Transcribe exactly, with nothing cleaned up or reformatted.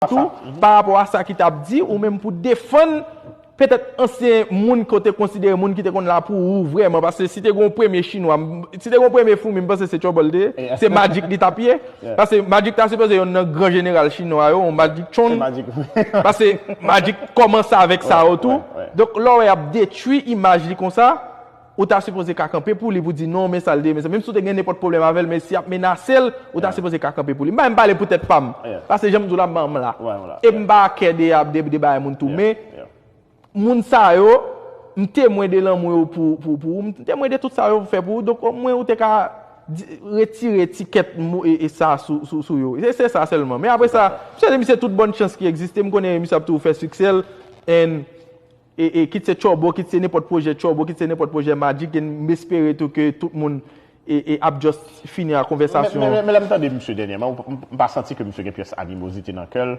tou, pa rapò a sa ki t ap di, ou menm pou defann petèt ansyen moun ke w te konsidere moun ki te konn la pou ou vrèman. Paske si te gen yon premye chinwa, m- si te gen yon premye foumi, m panse se Trouble te ye, se Magic li t ap ye. Paske Magic ta sipoze yonn nan gran jeneral chinwa yo, yon Magic Chon. Paske Magic kòmanse avèk sa yo tou. Donk, lè w wè y ap detwi imaj li konsa, ou ta sipoze ka kanpe pou li pou di non, men sa l te ye, men sa. Menm si w te gen nenpòt pwoblèm avè l, men si y ap menase l, ou ta sipoze ka kanpe pou li. M pa menm pale pou tèt pa m. Paske jan m di w la, m pa menm la. E m pa kè de, de, de bagay moun tou. Men moun sa yo, m temwen de lanmou yo pou, pou, pou ou, m temwen de tout sa yo fè pou ou. Donk, omwen ou te ka di- retire etikèt mo- e, e sa sou, sou, sou yo. Se, se sa sèlman. Men apre sa, m swete misye tout bòn chans ki egziste. M konnen misye ap toujou fè siksè l. And, e, e, kit se Trouble, kit se nenpòt pwojè Trouble, kit se nenpòt pwojè Magic, and m espere tou ke tout moun e, e ap just fini a konvèsasyon. Men lè m tande misye dènyèman, m pa santi ke misye gen pyès animozite nan kè l.